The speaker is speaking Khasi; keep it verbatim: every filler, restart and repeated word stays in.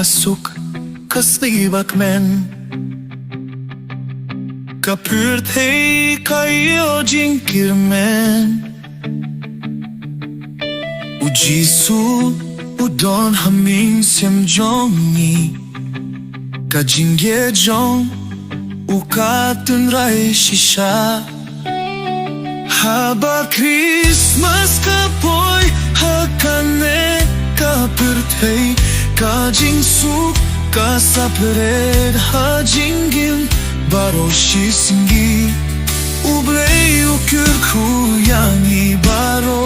suk ka sngi bakmen. Ka pyrthei ka ïoh jingkyrmen. U Jisu u don ha mynsiem jong ngi. Ka jingeh jong u ka tynrai shisha. Haba Christmas ka poi ha kane ka pyrthei, ka jingsuk ka sapret ha jingim baroh shi sngi. U Blei u kyrkhu ïa ngi baroh.